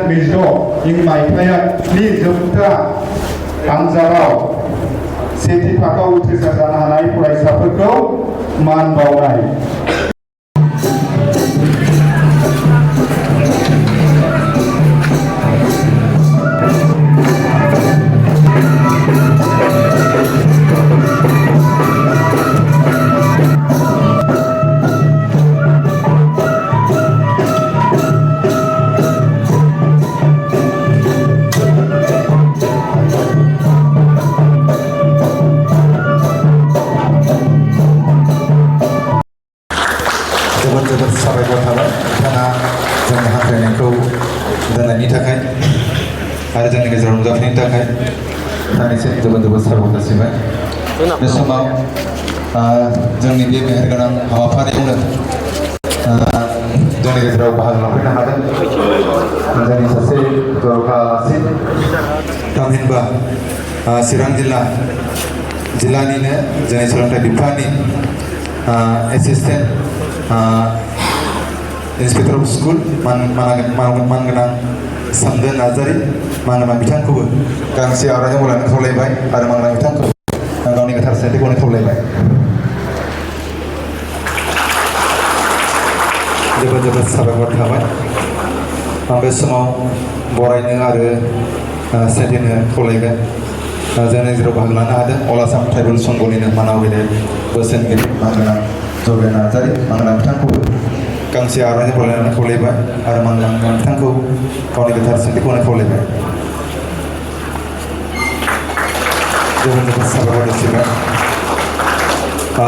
मिजद इं मायथाइनि जोबथा आनजादाव सेथि थाखोआव उथ्रिसार जानो हानाय फरायसाफोरखौ मान बावनाय। जोबोद साबायखर थाबाय नोंथाङा जोंनि हांख्रायनायखौ दोननायनि थाखाय आरो जोंनि गेजेराव नुजाफैनायनि थाखाय नोंथांनिसिम जोबोद साबायखर जासिबाय। बे समाव जोंनि बे मेहेरगोनां हाबाफारियावनो जोंनि गेजेराव बाहागो लाफैनो हादों जोंनि सासे जर'खा आलासि थामहिनबा चिरां जिल्लानिनो जोंनि सोलोंथाइ बिफाननि एसिस्टेन्ट इंस्पेक्टर अफ स्कुल मानगोनां सामदोन नार्जारी मानोना बिथांखौबो गांसे आर'नाइजों बरायनो खावलायबाय आरो मानोना बिथांखौ गावनि गोथार सिनायथिखौ होनो खावलायबाय। जोबोद साबायखर थाबाय। आं बे समाव बरायनो आरो सिनायथि होनो खावलायगोन जोंनि गेजेराव बाहागो लानो हादों अल आसाम ट्राइबेल संघनिनो मानाव गेदेर बोसोनगिरि मानगोनां जरगेन नार्जारी मानोना बिथांखौबो गांसे आर'नाइजों बरायनानै खावलायबाय आरो मानोना बिथांखौ गावनि गोथार सिनायथिखौ होनो खावलायबाय। जोबोद साबायखर जासिबाय।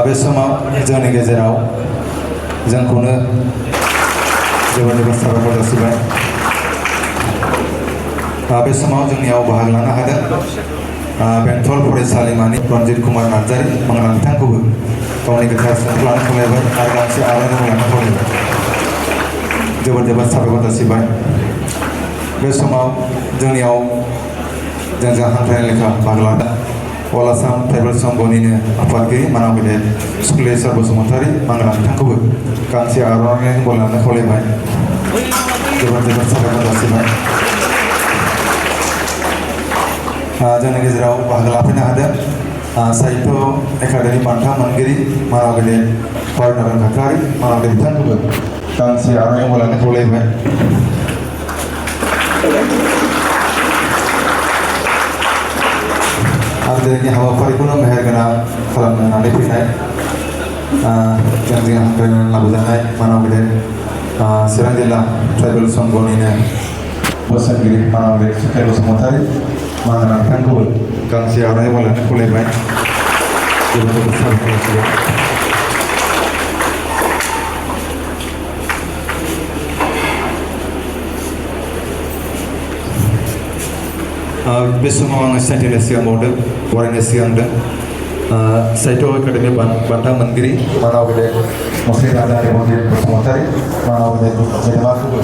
बे समाव जोंनि गेजेराव जोंखौनो जोबोद साबायखर जासिबाय। बे समाव जोंनियाव बाहागो लानो हादों बेंटल फरायसालिमानि रन्जित कुमार नार्जारी मानोना बिथांखौबो गावनि गोथार सिनायथिखौ लानो खावलायबाय आरो गांसे आर'नाइजों लानो खावलायबाय। जोबोद साबायखर जासिबाय। बे समाव जोंनियाव जोंजों हांख्रायनाय लेखा बाहागो लादों अल आसाम ट्राइबेल संघनिनो आफादगिरि मानाव गेदेर सुक्लेश्वर बसुमतारी मानोना बिथांखौबो गांसे आर'नाइजों बरायनानै खावलायबाय। जोबोद साबायखर जासिबाय। जोंनि गेजेराव बाहागो लाफैनो हादों साहित्य एकाडेमि बान्था मोनगिरि मानाव गेदेर बारुनारायण खाख्लारि मानाव गेदेर बिथांखौबो गांसे आर'नाइजों बरायनानै खावलायबाय। आरो दिनैनि हाबाफारिखौनो मेहेरगोनां खालामनो होननानै फैनाय जोंजों हांख्रायनानै लाबोजानाय मानाव गेदेर चिरां जिल्ला ट्राइबेल संघनिनो बोसोनगिरि मानाव गेदेर सुखेल बसुमतारी मानोना बिथांखौबो गांसे आर'नाइजों बरायनानै खावलायबाय। जोबोद साबायखर जासिबाय। बे समाव आङो सिनायथि होनो सिगां बावदों बरायनो सिगांदों साहित्य एकाडेमि बान्था मोनगिरि मानाव गेदेर मुस्लिम राजानि रन्जित बसुमतारी मानाव गेदेर गेदेमाखौबो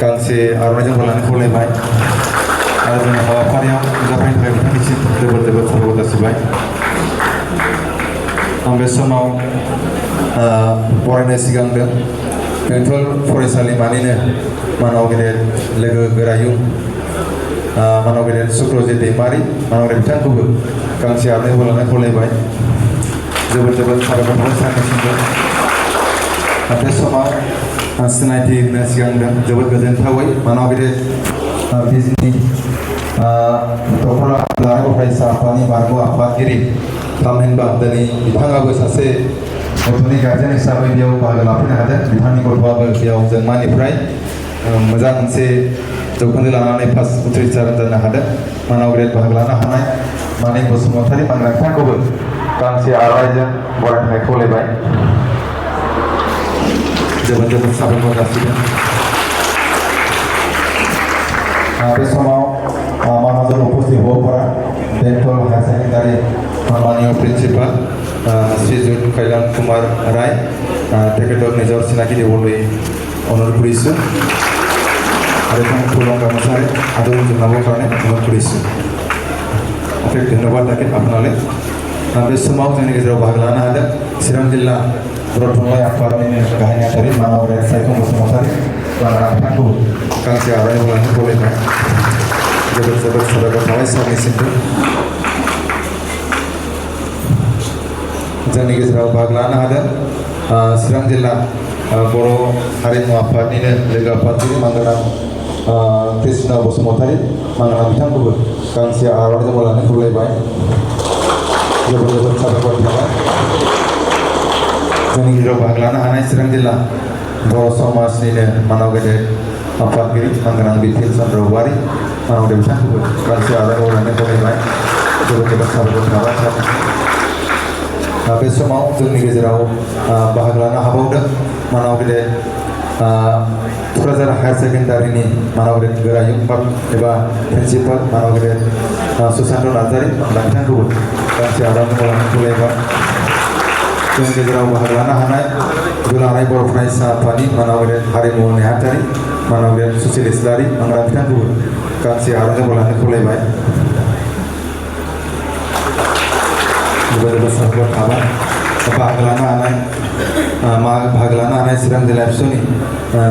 गांसे आर'नाइजों बरायनानै खावलायबाय आरो जोंनि हाबाफारियाव नुजाफैनो थाखाय बिथांनिसिम जोबोद साबायखर जासिबाय। आं बे समाव बरायनो सिगांदों बेंटल फरायसालिमानिनो मानाव गेदेर लोगो गोरायुं मानाव गेदेर सुक्रजित दैमारी मानाव गेदेर बिथांखौबो गांसे आर'नाइजों बरायनानै खावलायबाय। जोबोद साबायखर थाबाय सानैनिसिमबो। बे समाव सिनायथि होनो सिगांदों जोबोद गोजोनथावै मानाव गेदेर बिजनि दख'रा लानाय फरायसा आफादनि बारग' आफादगिरि थामहिनबा दिनै बिथाङाबो सासे गथ'नि गार्जेन हिसाबै बेयाव बाहागो लाफैनो हादों। बिथांनि गथ'आबो बेयाव जोंमानिफ्राय मोजां मोनसे जौखोन्दो लानानै फार्स्ट उथ्रिसार जानो हादों। मानाव गेदेर बाहागो लानो हानाय मानिक बसुमतारी मानोना बिथांखौबो गांसे आर'नाइजों बरायनो थाखाय खावलायबाय। जोबोद साबायखर जासिगोन। बे समाव मानोजों उपस्थित हौवाफोरा बेंटल हायार सेकेन्डारि माननीय प्रिन्सिपाल श्रीजुत कैलाश कुमार राय तेखेतक निजर चिनाकी दिबोलै অনুৰোধ কৰিছোঁ আৰু ফুলং গামোচাৰে আদৰ জনাবৰ কাৰণে অনুৰোধ কৰিছোঁ। অশেষ ধন্যবাদ থাকিল আপোনালৈ। बे समाव जोंनि गेजेराव बाहागो लानो हादों चिरां जिल्ला बर' थुनलाइ आफादनि गाहाय नेहाथारि मानाव गेदेर सायखं बसुमतारी बिथांखौ गांसे आर'नाइ लानो खावलायबाय जोबोद साबायखर थाबाय सारनिसिमबो जोंनि गेजेराव बाहागो लानो हादों चिरां जिल्ला बर' हारिमु आफादनिनो लोगो आफादगिरि मानगोनां कृष्ण बसुमतारी मानगोनां बिथांखौबो गांसे आर'नाइ लानो खावलायबाय जोबोद साबायखर थाबाय जोंनि गेजेराव बाहागो लानो हानाय चिरां जिल्ला बर' समाजनिनो मानाव गेदेर आफादगिरि मानगोनां बिपिन चन्द्र औवारी मानाव गेदेर बिथांखौबो गांसे आर'नाइ लानो खावलायबाय जोबोद साबायखर थाबाय बे समाव जोंनि गेजेराव बाहागो लानो हाबावदों मानाव गेदेर क'क्राझार हायार सेकेन्डारिनि मानाव गेदेर गोरायुं एबा प्रिन्सिपाल मानाव गेदेर सुशान्त नार्जारी बिथांखौबो गांसे आर'नाइ लानो खावलायबाय जोंनि गेजेराव बाहागो लानो हानाय दुलाराय बर' फरायसा आफादनि मानाव गेदेर हारिमु नेहाथारि मानाव गेदेर सुसिल इस्लारि मानगोनां बिथांखौबो गांसे आर'नाइ लानो खावलायबाय जोबोद साबायखर थाबाय बाहागो लानो हानाय चिरां जिल्ला एबसुनि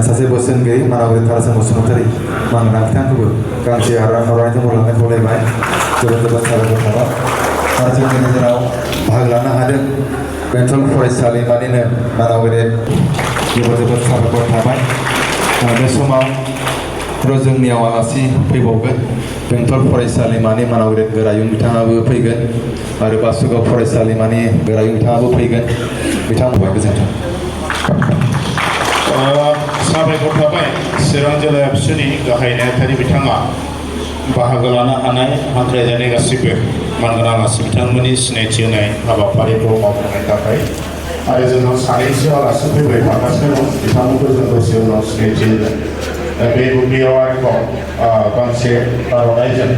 सासे बोसोनगिरि मानाव गेदेर ताराचरण बसुमतारी मानगोनां बिथांखौबो गांसे आर'नाइ लानो खावलायबाय जोबोद साबायखर थाबाय आरो जोंनि गेजेराव बाहागो लानो हादों बेंटल फरायसालिमानिनो मानाव गेदेर जोबोद साबायखर थाबाय बे समाव जोंनियाव आलासि फैबावगोन बेंटल फरायसालिमानि मानाव गेदेर गोरायुं बिथाङाबो फैगोन आरो बासुगाव फरायसालिमानि गोरायुं बिथाङाबो फैगोन बिथांमोनखौ गोजोन्थों साबायखर थाबाय चिरां जिल्ला एबसुनि गाहाय नेहाथारि बिथाङा बाहागो लानो हानाय हांख्रायजानाय गासिबो मानगोनां आलासि बिथांमोननि सिनायथि होनाय हाबाफारिखौ मावफुंनायनि थाखाय आरो जोंनाव सानैसो आलासि फैबाय थागासिनो दं बिथांमोनखौ जों दसे उनाव सिनायथि होगोन बे बुब्लियाव आरोबाव गांसे आर'नाइजों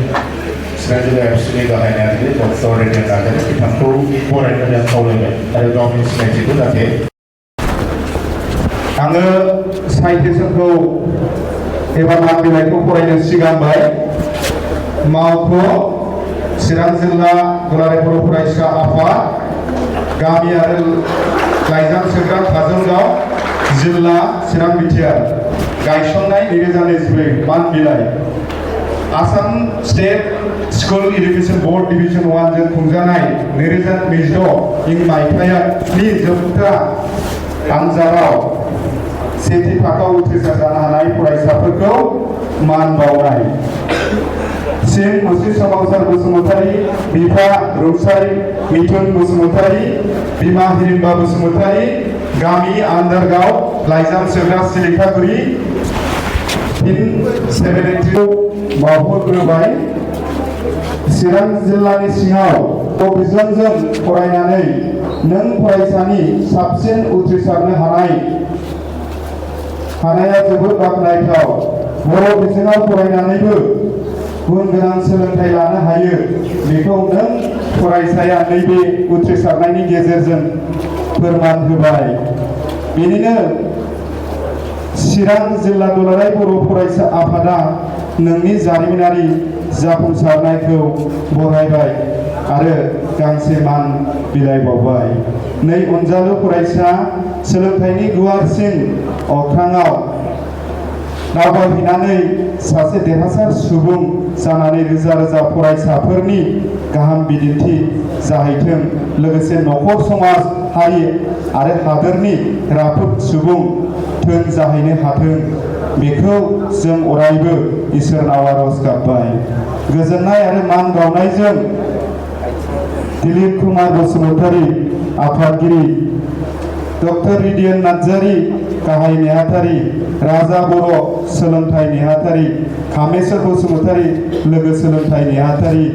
चिरां जिल्ला एबसुनि गाहाय नेहाथारि डक्टर रेडियन नार्जारी बिथांखौ बरायनो खावलायबाय आरो गावनि सिनायथिखौ जाहाथे आङो साइटेसनखौ एबा नाम बिलाइखौ फरायनो सिगांबाय मावख' चिरां जिल्ला दुलाराय बर' फरायसा आफाद गामि आरो लाइजाम सोग्रा काजलगाव जिल्ला चिरां बिटिआर गायसननाय 2024 मान बिलाइ Assam state school education board division 1 जों खुंजानाय 2026 मायथाइनि जोबथा आनजादाव सेथि थाखोआव उथ्रिसार जानो हानाय फरायसाफोरखौ मान बावनाय सिं मुस्रि सोमावसार बसुमतारी बिफा रुपसारि मिथुन बसुमतारी बिमा हिरिम्बा बसुमतारी गामि आन्दारगाव लाइजाम सोग्रा सिलिकागुरि फिन 73 बावहरग्रोबाय चिरां जिल्लानि सिङाव बिजोंजों फरायनानै नों फरायसानि साबसिन उथ्रिसारनो हानाया जोबोद बाख्नायथाव बर' बिजोङाव फरायनानैबो गुन गोनां सोलोंथाइ लानो हायो बेखौ नों फरायसाया नैबे उथ्रिसारनायनि गेजेरजों फोरमान होबाय बेनिनो चिरां जिल्ला दुलाराय बर' फरायसा आफादा नोंनि जारिमिनारि जाफुंसारनायखौ बरायबाय आरो गांसे मान बिलाइ बावबाय नै अनजालु फरायसा सोलोंथाइनि गुवारसिन अख्राङाव दावबायहैनानै सासे देरहासार सुबुं जानानै रोजा रोजा फरायसाफोरनि गाहाम बिदिन्थि जाहैथों लोगोसे न'खर समाज हारि आरो हादोरनि राफोद सुबुं थोन जाहैनो हाथों बेखौ जों अरायबो इसोरनाव आरज गाबबाय गोजोननाय आरो मान बावनायजों दिलीप कुमार बसुमतारी आफादगिरि डक्टर रेडियन नार्जारी गाहाय नेहाथारि राजा बर' सोलोंथाइ नेहाथारि कामेश्वर बसुमतारी लोगो सोलोंथाइ नेहाथारि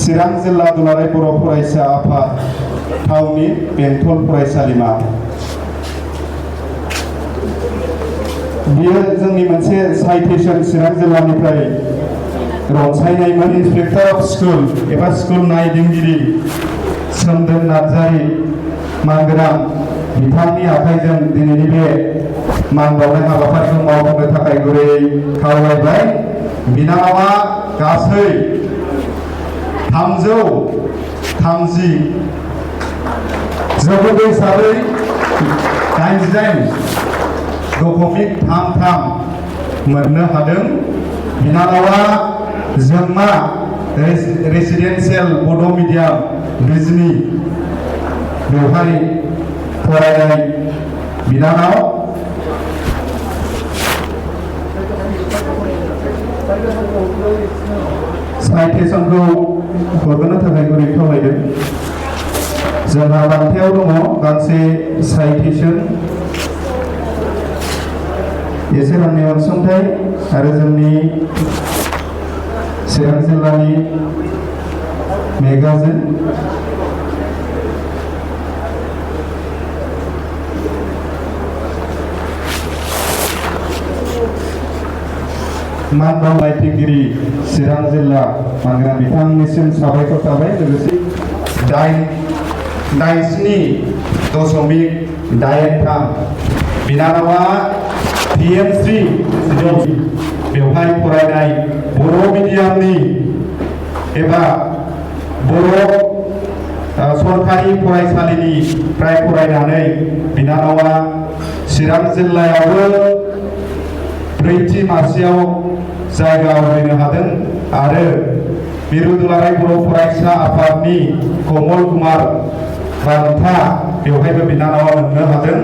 चिरां जिल्ला दुलाराय बर' फरायसा आफाद थावनि बेंटल फरायसालिमा बियो जोंनि मोनसे साइटेसन चिरां जिल्लानिफ्राय रनसायनायमोन इन्सपेक्टर अफ स्कुल एबा स्कुल नायदिंगिरि सोमदोन नार्जारी मानगोनां बिथांनि आखाइजों दिनैनि बे मान बावनाय हाबाफारिखौ मावफुंनो थाखाय गुरै खावलायबाय बिनानावा गासै 330 जौखोन्दो हिसाबै 88.33 मोननो हादों। बिनानावा जोंमा रेसिडेन्सियेल बड' मिडियाम बिजनि बेवहाय फरायनाय बिनानाव। साइटेसनखौ हरनो थाखाय गुरै खावलायदों। जोंहा बान्थायाव दङ गांसे साइटेसन, एसे रांनि अनसुंथाइ आरो जोंनि चिरां जिल्लानि मेगाजिन। मान बावलायथिगिरि चिरां जिल्ला मानगोनां बिथांनिसिम साबायखर थाबाय। लोगोसे 8.9.83 बिनानावा PMC बेवहाय फरायनाय बर' मिडियामनि एबा बर' सरकारि फरायसालिनिफ्राय फरायनानै बिनानावा चिरां जिल्लायावबो 4थि मासियाव जायगा आवग्रिनो हादों आरो मिरु दुलाराय बर' फरायसा आफादनि कमल कुमार बान्था बेवहायबो बिनानावा मोननो हादों।